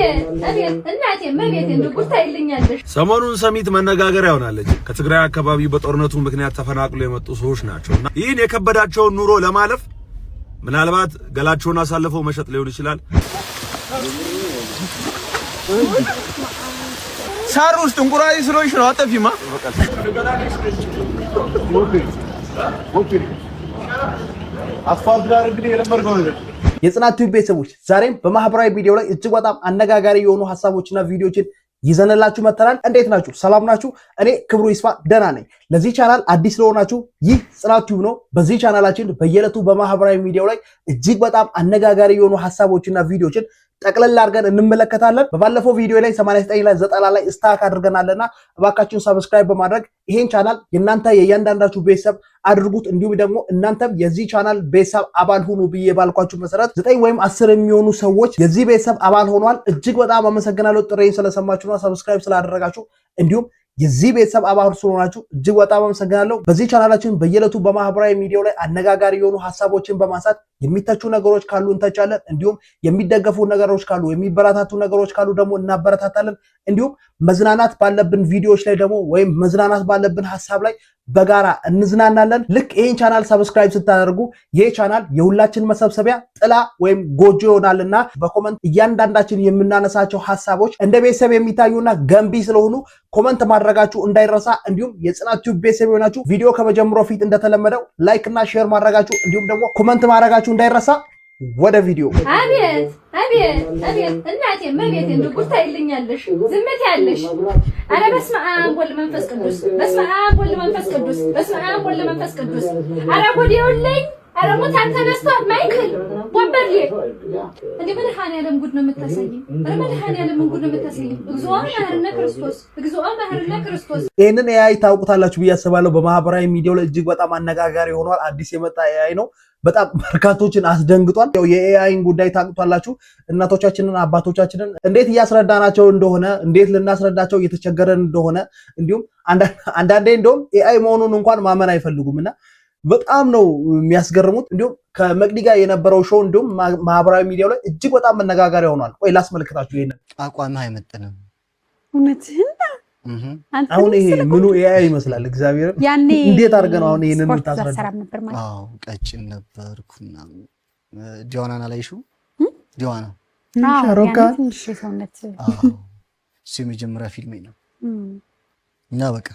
አቤት አቤት እናቴ እመቤቴ እንደው ጉድ ታይልኛለሽ። ሰሞኑን ሰሚት መነጋገሪያ ሆናለች። ከትግራይ አካባቢ በጦርነቱ ምክንያት ተፈናቅሎ የመጡ ሰዎች ናቸው እና ይህን የከበዳቸውን ኑሮ ለማለፍ ምናልባት ገላቸውን አሳልፈው መሸጥ ሊሆን ይችላል። ሳር ውስጥ እንቁራሪ ስለሆንሽ ነው። አጠፊማ አስፋልት ዳር እንግዲህ የለመድከው ነገር። የጽናት ቲዩብ ቤተሰቦች፣ ዛሬም በማህበራዊ ሚዲያው ላይ እጅግ በጣም አነጋጋሪ የሆኑ ሀሳቦችና ቪዲዮችን ይዘንላችሁ መጥተናል። እንዴት ናችሁ? ሰላም ናችሁ? እኔ ክብሩ ይስፋ ደህና ነኝ። ለዚህ ቻናል አዲስ ለሆናችሁ ይህ ጽናት ቲዩብ ነው። በዚህ ቻናላችን በየዕለቱ በማህበራዊ ሚዲያው ላይ እጅግ በጣም አነጋጋሪ የሆኑ ሀሳቦችና ቪዲዮችን ጠቅለል አድርገን እንመለከታለን። በባለፈው ቪዲዮ ላይ 89 ላይ 90 ላይ stuck አድርገናልና እባካችሁን subscribe በማድረግ ይሄን ቻናል የእናንተ የእያንዳንዳችሁ ቤተሰብ አድርጉት። እንዲሁም ደግሞ እናንተም የዚህ ቻናል ቤተሰብ አባል ሁኑ ብዬ ባልኳችሁ መሰረት 9 ወይም 10 የሚሆኑ ሰዎች የዚህ ቤተሰብ አባል ሆኗል። እጅግ በጣም አመሰግናለሁ ጥሪዬን ስለሰማችሁና subscribe ስላደረጋችሁ እንዲሁም የዚህ ቤተሰብ አባል ስለሆናችሁ እጅግ በጣም አመሰግናለሁ። በዚህ ቻናላችን በየዕለቱ በማህበራዊ ሚዲያው ላይ አነጋጋሪ የሆኑ ሀሳቦችን በማንሳት የሚተቹ ነገሮች ካሉ እንተቻለን። እንዲሁም የሚደገፉ ነገሮች ካሉ፣ የሚበረታቱ ነገሮች ካሉ ደግሞ እናበረታታለን። እንዲሁም መዝናናት ባለብን ቪዲዮዎች ላይ ደግሞ ወይም መዝናናት ባለብን ሀሳብ ላይ በጋራ እንዝናናለን። ልክ ይህን ቻናል subscribe ስታደርጉ ይህ ቻናል የሁላችን መሰብሰቢያ ጥላ ወይም ጎጆ ይሆናልና በ comment እያንዳንዳችን የምናነሳቸው ሀሳቦች እንደ ቤተሰብ የሚታዩና ገንቢ ስለሆኑ comment ማድረጋችሁ እንዳይረሳ። እንዲሁም የጽናት ቲዩብ ቤተሰብ የሆናችሁ ቪዲዮ ከመጀመሩ በፊት እንደተለመደው like እና share ማድረጋችሁ እንዲሁም ደግሞ comment ማድረጋችሁ እንዳይረሳ። ወደ ቪዲዮ። አቤት አቤት አቤት እናቴ እመቤቴ እንደው ጉድ ታይልኛለሽ። ዝምት ያለሽ። ኧረ በስመ አብ ወልድ መንፈስ ቅዱስ፣ በስመ አብ ወልድ መንፈስ ቅዱስ፣ በስመ አብ ወልድ መንፈስ ቅዱስ። ኧረ ጉድ ይኸውልኝ። ኧረ ሙታን ተነስቷል። ማይክል ወንበርሌ እንደ መድኃኒዓለም ጉድ ነው የምታሳየኝ። ኧረ መድኃኒዓለም ጉድ ነው የምታሳየኝ። እግዚኦ መሐረነ ክርስቶስ፣ እግዚኦ መሐረነ ክርስቶስ። ይህንን AI ታውቁታላችሁ ብዬ አስባለሁ። በማህበራዊ ሚዲያው ላይ እጅግ በጣም አነጋጋሪ ሆኗል። አዲስ የመጣ AI ነው። በጣም በርካቶችን አስደንግጧል። ያው የ AI ን ጉዳይ ታውቁታላችሁ። እናቶቻችንን አባቶቻችንን እንዴት እያስረዳናቸው እንደሆነ፣ እንዴት ልናስረዳቸው እየተቸገረን እንደሆነ፣ እንዲሁም አንዳንዴ እንደውም AI መሆኑን እንኳን ማመን አይፈልጉም እና በጣም ነው የሚያስገርሙት። እንዲሁም ከመቅዲ ጋር የነበረው show እንዲሁም ማህበራዊ ሚዲያው ላይ እጅግ በጣም መነጋገሪያ ሆኗል። ቆይ ላስመልክታችሁ ይሄንን። አቋምህ አይመጥንም። እውነትህን። አሁን ይሄ ምኑ AI ይመስላል? እግዚአብሔር ያኔ እንዴት አድርገህ ነው አሁን ይሄንን ስፖርት የምታስረዳው? ሰራም ነበር ማለት? አዎ፣ ቀጭን ነበርኩ ምናምን። ዲዋናን አላየሽውም? ዲዋና። አዎ፣ ሻሮካ። ያኔ ትንሽ የሰውነት አዎ፣ እሱ የመጀመሪያ ፊልሜ ነው እና በቃ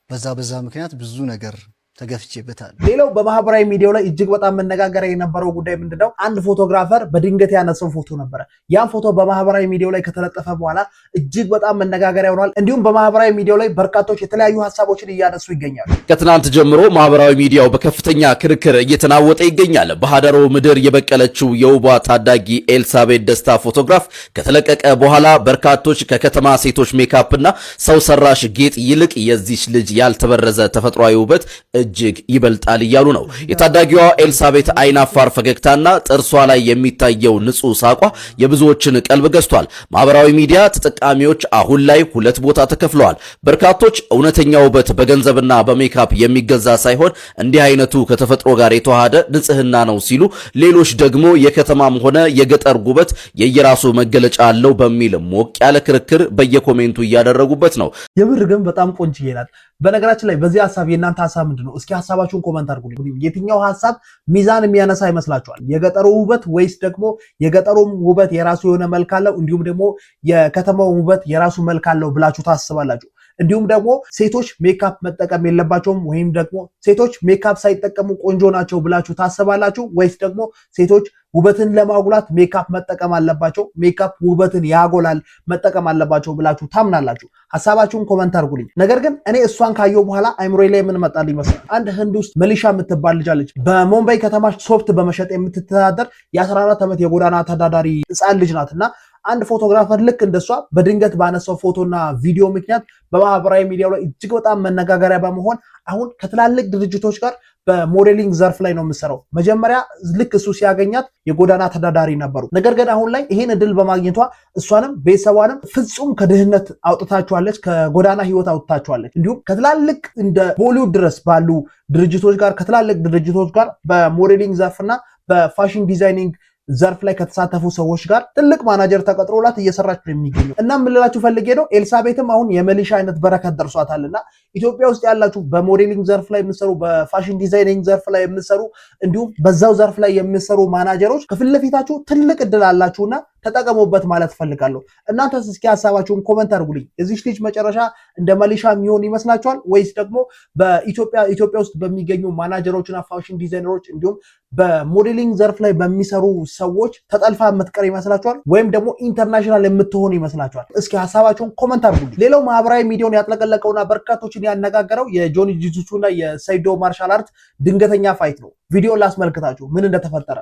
በዛ በዛ ምክንያት ብዙ ነገር ተገፍቼበታል። ሌላው በማህበራዊ ሚዲያው ላይ እጅግ በጣም መነጋገሪያ የነበረው ጉዳይ ምንድነው? አንድ photographer በድንገት ያነሳው ፎቶ ነበረ። ያን ፎቶ በማህበራዊ ሚዲያው ላይ ከተለጠፈ በኋላ እጅግ በጣም መነጋገሪያ ሆኗል። እንዲሁም በማህበራዊ ሚዲያው ላይ በርካቶች የተለያዩ ሀሳቦችን እያነሱ ይገኛሉ። ከትናንት ጀምሮ ማህበራዊ ሚዲያው በከፍተኛ ክርክር እየተናወጠ ይገኛል። በሀደሮ ምድር የበቀለችው የውቧ ታዳጊ ኤልሳቤት ደስታ ፎቶግራፍ ከተለቀቀ በኋላ በርካቶች ከከተማ ሴቶች ሜካፕና ሰው ሰራሽ ጌጥ ይልቅ የዚች ልጅ ያልተበረዘ ተፈጥሯዊ ውበት እጅግ ይበልጣል እያሉ ነው። የታዳጊዋ ኤልሳቤት አይናፋር ፈገግታና ጥርሷ ላይ የሚታየው ንጹህ ሳቋ የብዙዎችን ቀልብ ገዝቷል። ማህበራዊ ሚዲያ ተጠቃሚዎች አሁን ላይ ሁለት ቦታ ተከፍለዋል። በርካቶች እውነተኛ ውበት በገንዘብና በሜካፕ የሚገዛ ሳይሆን እንዲህ አይነቱ ከተፈጥሮ ጋር የተዋሃደ ንጽህና ነው ሲሉ፣ ሌሎች ደግሞ የከተማም ሆነ የገጠር ውበት የየራሱ መገለጫ አለው በሚል ሞቅ ያለ ክርክር በየ comment ኡ እያደረጉበት ነው። የምር ግን በጣም ቆንጅዬ ናት። በነገራችን ላይ በዚህ ሀሳብ የእናንተ ሀሳብ ምንድን ነው? እስኪ ሀሳባችሁን comment አድርጉልኝ። የትኛው ሀሳብ ሚዛን የሚያነሳ ይመስላችኋል? የገጠሩ ውበት ወይስ ደግሞ የገጠሩም ውበት የራሱ የሆነ መልክ አለው፣ እንዲሁም ደግሞ የከተማው ውበት የራሱ መልክ አለው ብላችሁ ታስባላችሁ? እንዲሁም ደግሞ ሴቶች ሜካፕ መጠቀም የለባቸውም ወይም ደግሞ ሴቶች ሜካፕ ሳይጠቀሙ ቆንጆ ናቸው ብላችሁ ታስባላችሁ? ወይስ ደግሞ ሴቶች ውበትን ለማጉላት ሜካፕ መጠቀም አለባቸው፣ ሜካፕ ውበትን ያጎላል፣ መጠቀም አለባቸው ብላችሁ ታምናላችሁ? ሀሳባችሁን comment አድርጉልኝ። ነገር ግን እኔ እሷን ካየሁ በኋላ አይምሮዬ ላይ ምን መጣልኝ መሰለህ? አንድ ህንድ ውስጥ መሊሻ የምትባል ልጅ አለች። በሞምባይ ከተማ ሶፍት በመሸጥ የምትተዳደር የ14 ዓመት የጎዳና ተዳዳሪ ህፃን ልጅ ናት እና አንድ photographer ልክ እንደሷ በድንገት ባነሳው ፎቶና ቪዲዮ ምክንያት በማህበራዊ ሚዲያው ላይ እጅግ በጣም መነጋገሪያ በመሆን አሁን ከትላልቅ ድርጅቶች ጋር በ modeling ዘርፍ ላይ ነው የምትሰራው። መጀመሪያ ልክ እሱ ሲያገኛት የጎዳና ተዳዳሪ ነበሩ። ነገር ግን አሁን ላይ ይሄን እድል በማግኘቷ እሷንም ቤተሰቧንም ፍጹም ከድህነት አውጥታቸዋለች፣ ከጎዳና ህይወት አውጥታቸዋለች። እንዲሁም ከትላልቅ እንደ ቦሊውድ ድረስ ባሉ ድርጅቶች ጋር፣ ከትላልቅ ድርጅቶች ጋር በ modeling ዘርፍና በ fashion designing ዘርፍ ላይ ከተሳተፉ ሰዎች ጋር ትልቅ ማናጀር ተቀጥሮላት እየሰራች ነው የሚገኘው። እና ምን ልላችሁ ፈልጌ ነው፣ ኤልሳቤትም አሁን የመሊሻ አይነት በረከት ደርሷታል። እና ኢትዮጵያ ውስጥ ያላችሁ በ modeling ዘርፍ ላይ የምትሰሩ፣ በ fashion designing ዘርፍ ላይ የምትሰሩ፣ እንዲሁም በዛው ዘርፍ ላይ የምትሰሩ ማናጀሮች ከፊት ለፊታችሁ ትልቅ እድል አላችሁና ተጠቀሙበት ማለት ፈልጋለሁ። እናንተስ እስኪ ሀሳባችሁን comment አድርጉልኝ። የዚች ልጅ መጨረሻ እንደ መሊሻ የሚሆን ይመስላችኋል ወይስ ደግሞ በኢትዮጵያ ኢትዮጵያ ውስጥ በሚገኙ ማናጀሮችና fashion designer ኦች እንዲሁም በ modeling ዘርፍ ላይ በሚሰሩ ሰዎች ተጠልፋ የምትቀር ይመስላችኋል? ወይም ደግሞ international የምትሆን ይመስላችኋል? እስኪ ሀሳባችሁን comment አድርጉልኝ። ሌላው ማህበራዊ ሚዲያውን ያጥለቀለቀውና በርካቶችን ያነጋገረው የጆኒ ጁጁትሱ እና የሰይዶ ማርሻል አርት ድንገተኛ fight ነው። ቪዲዮን ላስመልክታችሁ ምን እንደተፈጠረ።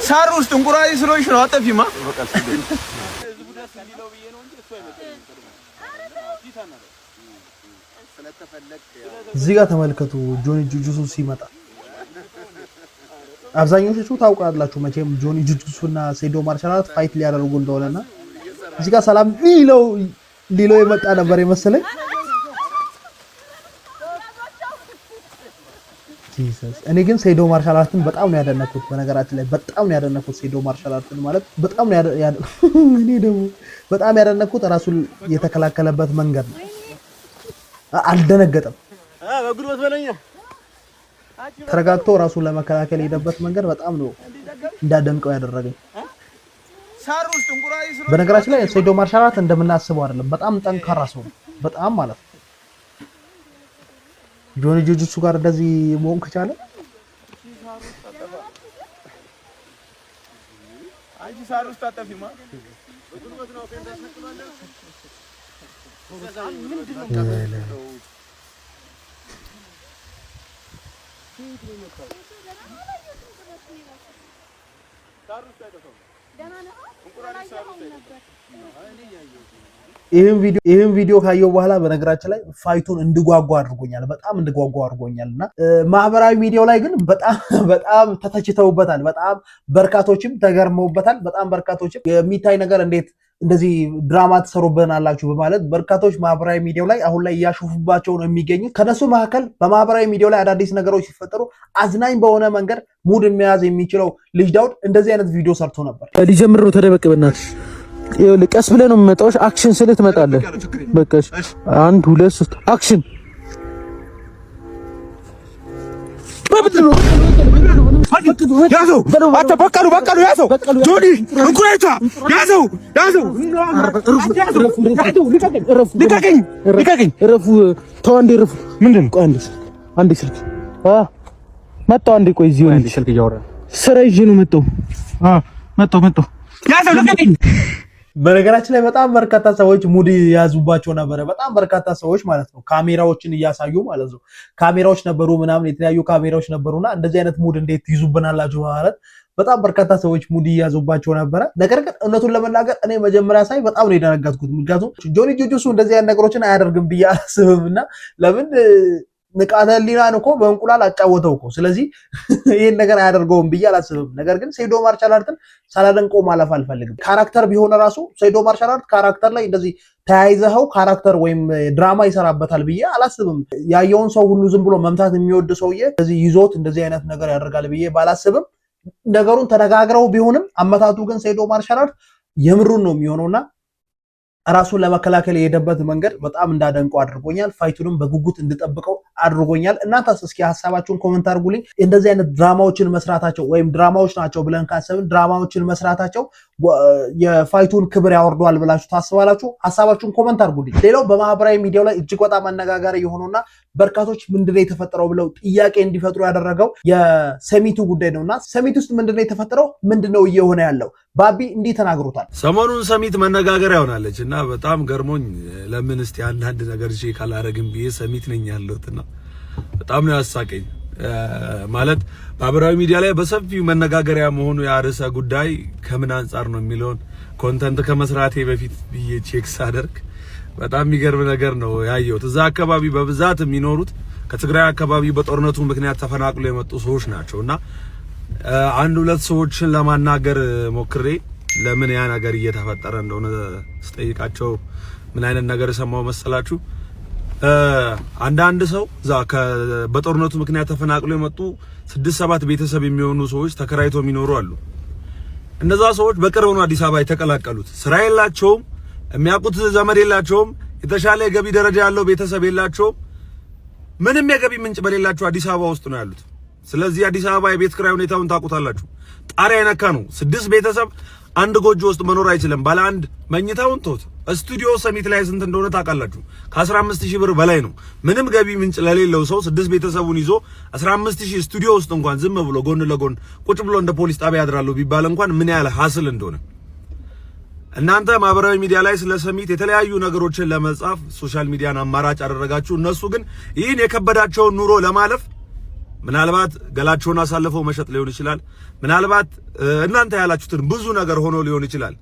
ሳር ውስጥ እንቁራሪት ስለሆንሽ ነው። አጠፊማ። እዚህ ጋር ተመልከቱ። ጆኒ ጁጁሱ ሲመጣ አብዛኞቹ ታውቃላችሁ መቼም ጆኒ ጁጁሱ እና ሴዶ ማርሻል አርት fight ሊያደርጉ እንደሆነና እዚህ ጋር ሰላም ሊለው ሊለው የመጣ ነበር የመሰለኝ። Jesus፣ እኔ ግን ሴዶ ማርሻል አርትን በጣም ነው ያደነኩት። በነገራችን ላይ በጣም ነው ያደነኩት ሴዶ ማርሻል አርትን፣ ማለት በጣም ነው እኔ ደግሞ በጣም ያደነኩት ራሱን የተከላከለበት መንገድ ነው። አልደነገጠም። ተረጋግቶ ራሱን ለመከላከል የሄደበት መንገድ በጣም ነው እንዳደንቀው ያደረገኝ። በነገራችን ላይ ሴዶ ማርሻል አርት እንደምናስበው አይደለም። በጣም ጠንካራ ሰው ነው። በጣም ማለት ነው። ጆኒ ጁጁትሱ ጋር እንደዚህ መሆን ከቻለ አንቺ ሳር ውስጥ አጠፊማ። ይህን ቪዲዮ ካየው በኋላ በነገራችን ላይ fight ኡን እንድጓጓ አድርጎኛል። በጣም እንድጓጓ አድርጎኛል። እና ማህበራዊ ሚዲያው ላይ ግን በጣም በጣም ተተችተውበታል። በጣም በርካቶችም ተገርመውበታል። በጣም በርካቶችም የሚታይ ነገር እንዴት እንደዚህ ድራማ ትሰሩብናላችሁ በማለት በርካቶች ማህበራዊ ሚዲያው ላይ አሁን ላይ እያሾፉባቸው ነው የሚገኙት። ከነሱ መካከል በማህበራዊ ሚዲያው ላይ አዳዲስ ነገሮች ሲፈጠሩ አዝናኝ በሆነ መንገድ ሙድ መያዝ የሚችለው ልጅ ዳውድ እንደዚህ አይነት ቪዲዮ ሰርቶ ነበር። ሊጀምር ነው። ተደበቅ በእናትህ። ይኸውልህ ቀስ ብለህ ነው የምመጣው። Action ስልህ ትመጣለህ። በቃ አንድ፣ ሁለት፣ ሶስት፣ action። ያዘው! አንተ በቀሉ፣ በቀሉ ያዘው! ጆኒ እንቁራሪቷ ያዘው! ያዘው! ልቀቀኝ! ልቀቀኝ! እረፉ። ተው አንዴ እረፉ። ምንድን ነው? ቆይ አንዴ ስልክ፣ አንዴ ስልክ መጣሁ። አንዴ ቆይ፣ እዚሁ አንዴ ስልክ እያወራሁ ስራ ይዤ ነው መጣሁ። መጣሁ፣ መጣሁ። ያዘው! ልቀቀኝ! በነገራችን ላይ በጣም በርካታ ሰዎች ሙድ የያዙባቸው ነበረ። በጣም በርካታ ሰዎች ማለት ነው፣ ካሜራዎችን እያሳዩ ማለት ነው። ካሜራዎች ነበሩ ምናምን፣ የተለያዩ ካሜራዎች ነበሩና እንደዚህ አይነት ሙድ እንዴት ትይዙብናላችሁ ማለት በጣም በርካታ ሰዎች ሙድ እያዙባቸው ነበረ። ነገር ግን እውነቱን ለመናገር እኔ መጀመሪያ ሳይ በጣም ነው የደነገጥኩት። ምክንያቱም ጆኒ ጁጁሱ እንደዚህ አይነት ነገሮችን አያደርግም ብዬ አላስብም። እና ለምን ንቃተ ህሊናን እኮ በእንቁላል አጫወተው እኮ። ስለዚህ ይህን ነገር አያደርገውም ብዬ አላስብም። ነገር ግን ሴዶ ማርሻል አርትን ሳላደንቀው ማለፍ አልፈልግም። Character ቢሆን ራሱ ሴዶ ማርሻል አርት character ላይ እንደዚህ ተያይዘኸው character ወይም ድራማ ይሰራበታል ብዬ አላስብም። ያየውን ሰው ሁሉ ዝም ብሎ መምታት የሚወድ ሰውዬ እንደዚህ ይዞት እንደዚህ አይነት ነገር ያደርጋል ብዬ ባላስብም፣ ነገሩን ተነጋግረው ቢሆንም አመታቱ ግን ሴዶ ማርሻል አርት የምሩን ነው የሚሆነውና ራሱን ለመከላከል የሄደበት መንገድ በጣም እንዳደንቀው አድርጎኛል። Fight ኡንም በጉጉት እንድጠብቀው አድርጎኛል። እናንተስ እስኪ ሀሳባችሁን comment አድርጉልኝ። እንደዚህ አይነት ድራማዎችን መስራታቸው ወይም ድራማዎች ናቸው ብለን ካሰብን ድራማዎችን መስራታቸው የ fight ኡን ክብር ያወርደዋል ብላችሁ ታስባላችሁ? ሀሳባችሁን comment አድርጉልኝ። ሌላው በማህበራዊ ሚዲያው ላይ እጅግ በጣም አነጋጋሪ የሆነውና በርካቶች ምንድነው የተፈጠረው ብለው ጥያቄ እንዲፈጥሩ ያደረገው የሰሚቱ ጉዳይ ነውና ሰሚት ውስጥ ምንድነው የተፈጠረው? ምንድነው እየሆነ ያለው? ባቢ እንዲህ ተናግሮታል። ሰሞኑን ሰሚት መነጋገሪያ ሆናለች እና በጣም ገርሞኝ ለምን እስቲ አንዳንድ ነገር check አላረግም ብዬ ሰሚት ነኝ ያለሁትና በጣም ነው ያሳቀኝ። ማለት ማህበራዊ ሚዲያ ላይ በሰፊው መነጋገሪያ መሆኑ የርዕሰ ጉዳይ ከምን አንጻር ነው የሚለውን content ከመስራቴ በፊት ብዬ check ሳደርግ በጣም የሚገርም ነገር ነው ያየሁት። እዛ አካባቢ በብዛት የሚኖሩት ከትግራይ አካባቢ በጦርነቱ ምክንያት ተፈናቅሎ የመጡ ሰዎች ናቸው። እና አንድ ሁለት ሰዎችን ለማናገር ሞክሬ ለምን ያ ነገር እየተፈጠረ እንደሆነ ስጠይቃቸው ምን አይነት ነገር ሰማው መሰላችሁ? አንዳንድ ሰው እዛ በጦርነቱ ምክንያት ተፈናቅሎ የመጡ ስድስት ሰባት ቤተሰብ የሚሆኑ ሰዎች ተከራይቶ የሚኖሩ አሉ። እነዛ ሰዎች በቅርብ ነው አዲስ አበባ የተቀላቀሉት። ስራ የላቸውም፣ የሚያውቁት ዘመድ የላቸውም፣ የተሻለ የገቢ ደረጃ ያለው ቤተሰብ የላቸውም። ምንም የገቢ ምንጭ በሌላቸው አዲስ አበባ ውስጥ ነው ያሉት። ስለዚህ አዲስ አበባ የቤት ኪራይ ሁኔታውን ታውቁታላችሁ። ጣሪያ የነካ ነው። ስድስት ቤተሰብ አንድ ጎጆ ውስጥ መኖር አይችልም። ባለ አንድ መኝታውን ተውት። ስቱዲዮ ሰሚት ላይ ስንት እንደሆነ ታውቃላችሁ? ከ15,000 ብር በላይ ነው። ምንም ገቢ ምንጭ ለሌለው ሰው ስድስት ቤተሰቡን ይዞ 15,000 ስቱዲዮ ውስጥ እንኳን ዝም ብሎ ጎን ለጎን ቁጭ ብሎ እንደ ፖሊስ ጣቢያ ያድራሉ ቢባል እንኳን ምን ያህል hassle እንደሆነ። እናንተ ማህበራዊ ሚዲያ ላይ ስለ ሰሚት የተለያዩ ነገሮችን ለመጻፍ social media ን አማራጭ አደረጋችሁ። እነሱ ግን ይህን የከበዳቸውን ኑሮ ለማለፍ ምናልባት ገላቸውን አሳልፈው መሸጥ ሊሆን ይችላል። ምናልባት እናንተ ያላችሁትን ብዙ ነገር ሆኖ ሊሆን ይችላል።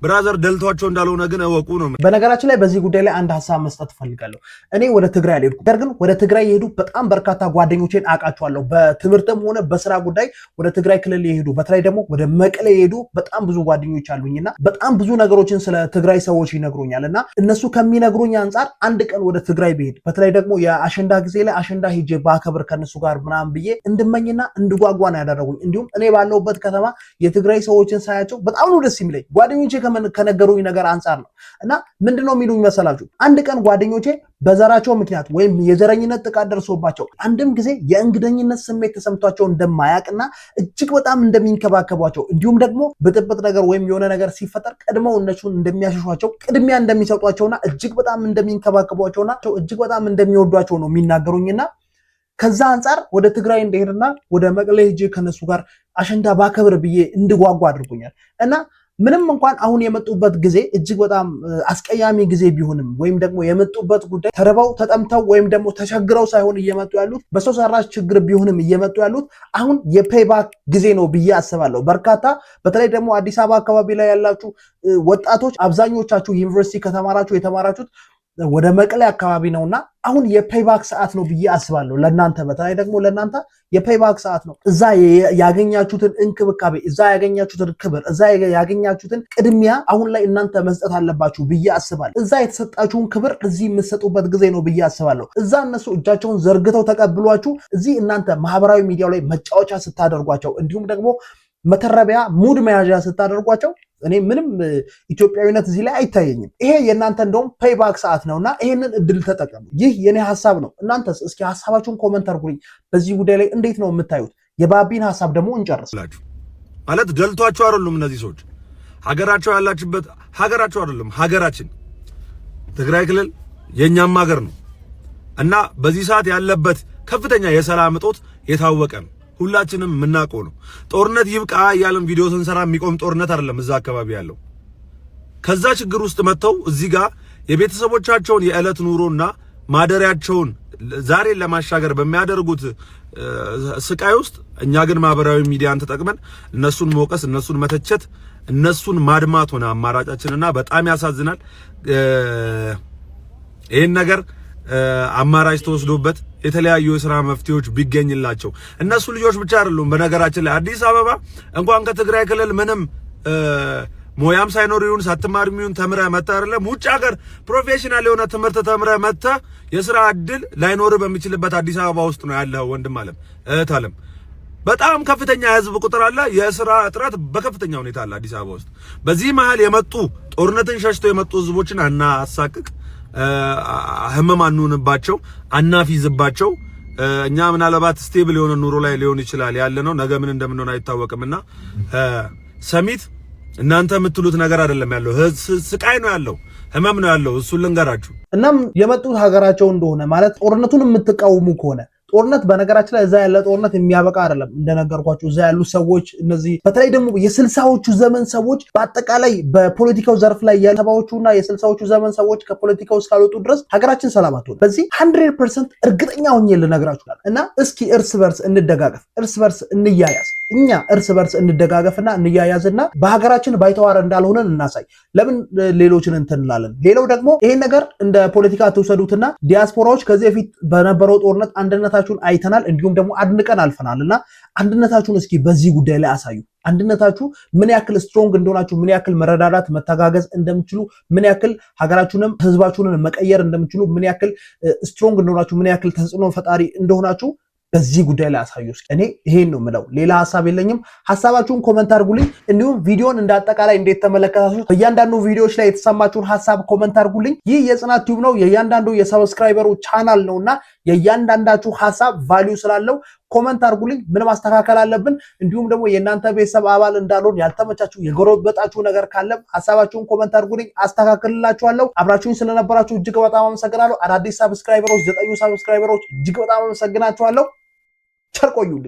Brother፣ ደልቷቸው እንዳልሆነ ግን እወቁ ነው። በነገራችን ላይ በዚህ ጉዳይ ላይ አንድ ሀሳብ መስጠት እፈልጋለሁ። እኔ ወደ ትግራይ አልሄድኩም። ነገር ግን ወደ ትግራይ የሄዱ በጣም በርካታ ጓደኞቼን አውቃቸዋለሁ። በትምህርትም ሆነ በስራ ጉዳይ ወደ ትግራይ ክልል የሄዱ፣ በተለይ ደግሞ ወደ መቀሌ የሄዱ በጣም ብዙ ጓደኞች አሉኝና በጣም ብዙ ነገሮችን ስለ ትግራይ ሰዎች ይነግሩኛል። እና እነሱ ከሚነግሩኝ አንጻር አንድ ቀን ወደ ትግራይ ብሄድ፣ በተለይ ደግሞ የአሸንዳ ጊዜ ላይ አሸንዳ ሄጄ ባከብር ከእነሱ ጋር ምናምን ብዬ እንድመኝና እንድጓጓ ነው ያደረጉኝ። እንዲሁም እኔ ባለሁበት ከተማ የትግራይ ሰዎችን ሳያቸው በጣም ነው ደስ የሚለኝ፣ ጓደኞቼ ከነገሩኝ ነገር አንጻር ነው። እና ምንድነው የሚሉኝ መሰላችሁ? አንድ ቀን ጓደኞቼ በዘራቸው ምክንያት ወይም የዘረኝነት ጥቃት ደርሶባቸው አንድም ጊዜ የእንግደኝነት ስሜት ተሰምቷቸው እንደማያውቅና እጅግ በጣም እንደሚንከባከቧቸው፣ እንዲሁም ደግሞ ብጥብጥ ነገር ወይም የሆነ ነገር ሲፈጠር ቀድመው እነሱን እንደሚያሸሿቸው፣ ቅድሚያ እንደሚሰጧቸውና እጅግ በጣም እንደሚንከባከቧቸውና እጅግ በጣም እንደሚወዷቸው ነው የሚናገሩኝና ከዛ አንጻር ወደ ትግራይ እንደሄድና ወደ መቀሌ ሄጄ ከነሱ ጋር አሸንዳ ባከብር ብዬ እንድጓጓ አድርጎኛል። እና ምንም እንኳን አሁን የመጡበት ጊዜ እጅግ በጣም አስቀያሚ ጊዜ ቢሆንም፣ ወይም ደግሞ የመጡበት ጉዳይ ተርበው ተጠምተው ወይም ደግሞ ተቸግረው ሳይሆን እየመጡ ያሉት፣ በሰው ሰራሽ ችግር ቢሆንም እየመጡ ያሉት፣ አሁን የ payback ጊዜ ነው ብዬ አስባለሁ። በርካታ በተለይ ደግሞ አዲስ አበባ አካባቢ ላይ ያላችሁ ወጣቶች፣ አብዛኞቻችሁ ዩኒቨርሲቲ ከተማራችሁ የተማራችሁት ወደ መቀሌ አካባቢ ነውና አሁን የ payback ሰዓት ነው ብዬ አስባለሁ። ለእናንተ፣ በተለይ ደግሞ ለእናንተ የ payback ሰዓት ነው። እዛ ያገኛችሁትን እንክብካቤ፣ እዛ ያገኛችሁትን ክብር፣ እዛ ያገኛችሁትን ቅድሚያ አሁን ላይ እናንተ መስጠት አለባችሁ ብዬ አስባለሁ። እዛ የተሰጣችሁን ክብር እዚህ የምትሰጡበት ጊዜ ነው ብዬ አስባለሁ። እዛ እነሱ እጃቸውን ዘርግተው ተቀብሏችሁ እዚህ እናንተ ማህበራዊ ሚዲያው ላይ መጫወቻ ስታደርጓቸው፣ እንዲሁም ደግሞ መተረቢያ ሙድ መያዣ ስታደርጓቸው እኔ ምንም ኢትዮጵያዊነት እዚህ ላይ አይታየኝም። ይሄ የእናንተ እንደውም payback ሰዓት ነውና ይሄንን እድል ተጠቀሙ። ይህ የኔ ሀሳብ ነው። እናንተስ እስኪ ሀሳባችሁን comment አድርጉልኝ። በዚህ ጉዳይ ላይ እንዴት ነው የምታዩት? የባቢን ሀሳብ ደግሞ እንጨርስ። ማለት ደልቷቸው አይደሉም እነዚህ ሰዎች፣ ሀገራቸው ያላችበት ሀገራቸው አይደለም፣ ሀገራችን ትግራይ ክልል የኛም ሀገር ነው እና በዚህ ሰዓት ያለበት ከፍተኛ የሰላም እጦት የታወቀ ነው። ሁላችንም የምናውቀው ነው። ጦርነት ይብቃ እያለን ቪዲዮ ስንሰራ የሚቆም ጦርነት አይደለም እዛ አካባቢ ያለው። ከዛ ችግር ውስጥ መጥተው እዚህ ጋር የቤተሰቦቻቸውን የዕለት ኑሮና ማደሪያቸውን ዛሬን ለማሻገር በሚያደርጉት ስቃይ ውስጥ እኛ ግን ማህበራዊ ሚዲያን ተጠቅመን እነሱን መውቀስ፣ እነሱን መተቸት፣ እነሱን ማድማት ሆነ አማራጫችንና በጣም ያሳዝናል። ይህን ነገር አማራጭ ተወስዶበት የተለያዩ የስራ መፍትሄዎች ቢገኝላቸው። እነሱ ልጆች ብቻ አይደሉም። በነገራችን ላይ አዲስ አበባ እንኳን ከትግራይ ክልል ምንም ሙያም ሳይኖር ይሁን ሳትማርም ይሁን ተምረህ መጥተህ አይደለም፣ ውጭ ሀገር professional የሆነ ትምህርት ተምረህ መጥተህ የስራ እድል ላይኖር በሚችልበት አዲስ አበባ ውስጥ ነው ያለው ወንድም አለም፣ እህት አለም። በጣም ከፍተኛ የህዝብ ቁጥር አለ። የስራ እጥረት በከፍተኛ ሁኔታ አለ አዲስ አበባ ውስጥ። በዚህ መሀል የመጡ፣ ጦርነትን ሸሽተው የመጡ ህዝቦችን አናሳቅቅ፣ ህመም አንሁንባቸው፣ አናፊዝባቸው። እኛ ምናልባት stable የሆነ ኑሮ ላይ ሊሆን ይችላል ያለ ነው። ነገ ምን እንደምንሆን አይታወቅምና ሰሚት እናንተ የምትሉት ነገር አይደለም ያለው፣ ስቃይ ነው ያለው፣ ህመም ነው ያለው። እሱን ልንገራችሁ። እናም የመጡት ሀገራቸው እንደሆነ፣ ማለት ጦርነቱን የምትቃወሙ ከሆነ፣ ጦርነት በነገራችን ላይ እዛ ያለ ጦርነት የሚያበቃ አይደለም። እንደነገርኳችሁ እዛ ያሉ ሰዎች፣ እነዚህ በተለይ ደግሞ የ60ዎቹ ዘመን ሰዎች፣ በአጠቃላይ በፖለቲካው ዘርፍ ላይ የሰባዎቹ እና የ60ዎቹ ዘመን ሰዎች ከፖለቲካው እስካልወጡ ድረስ ሀገራችን ሰላም አትሆንም። በዚህ 100% እርግጠኛ ሆኜ ልነግራችሁ እና እስኪ እርስ በርስ እንደጋገፍ፣ እርስ በርስ እንያያዝ። እኛ እርስ በርስ እንደጋገፍና እንያያዝና በሀገራችን ባይተዋር እንዳልሆነን እናሳይ። ለምን ሌሎችን እንትን እንላለን? ሌላው ደግሞ ይሄን ነገር እንደ ፖለቲካ አትውሰዱትና ዲያስፖራዎች፣ ከዚህ በፊት በነበረው ጦርነት አንድነታችሁን አይተናል፣ እንዲሁም ደግሞ አድንቀን አልፈናል እና አንድነታችሁን እስኪ በዚህ ጉዳይ ላይ አሳዩ። አንድነታችሁ ምን ያክል strong እንደሆናችሁ፣ ምን ያክል መረዳዳት መተጋገዝ እንደምትችሉ፣ ምን ያክል ሀገራችሁንም ህዝባችሁንን መቀየር እንደምትችሉ፣ ምን ያክል strong እንደሆናችሁ፣ ምን ያክል ተጽዕኖ ፈጣሪ እንደሆናችሁ በዚህ ጉዳይ ላይ አሳዩ። እስኪ እኔ ይሄን ነው የምለው፣ ሌላ ሀሳብ የለኝም። ሀሳባችሁን comment አድርጉልኝ። እንዲሁም ቪዲዮን እንደ አጠቃላይ እንዴት ተመለከታችሁ፣ በእያንዳንዱ ቪዲዮዎች ላይ የተሰማችሁን ሀሳብ comment አድርጉልኝ። ይህ የጽናት ቲዩብ ነው፣ የእያንዳንዱ የ subscriber ኡ ቻናል ነው እና የእያንዳንዳችሁ ሀሳብ value ስላለው comment አድርጉልኝ። ምን ማስተካከል አለብን፣ እንዲሁም ደግሞ የእናንተ ቤተሰብ አባል እንዳልሆን ያልተመቻችሁ የጎረበጣችሁ ነገር ካለም ሀሳባችሁን comment አድርጉልኝ፣ አስተካክልላችኋለሁ። አብራችሁኝ ስለነበራችሁ እጅግ በጣም አመሰግናለሁ። አዳዲስ subscriber ኦች፣ 9 subscriber ኦች እጅግ በጣም አመሰግናችኋለሁ። ቸር ቆዩልኝ።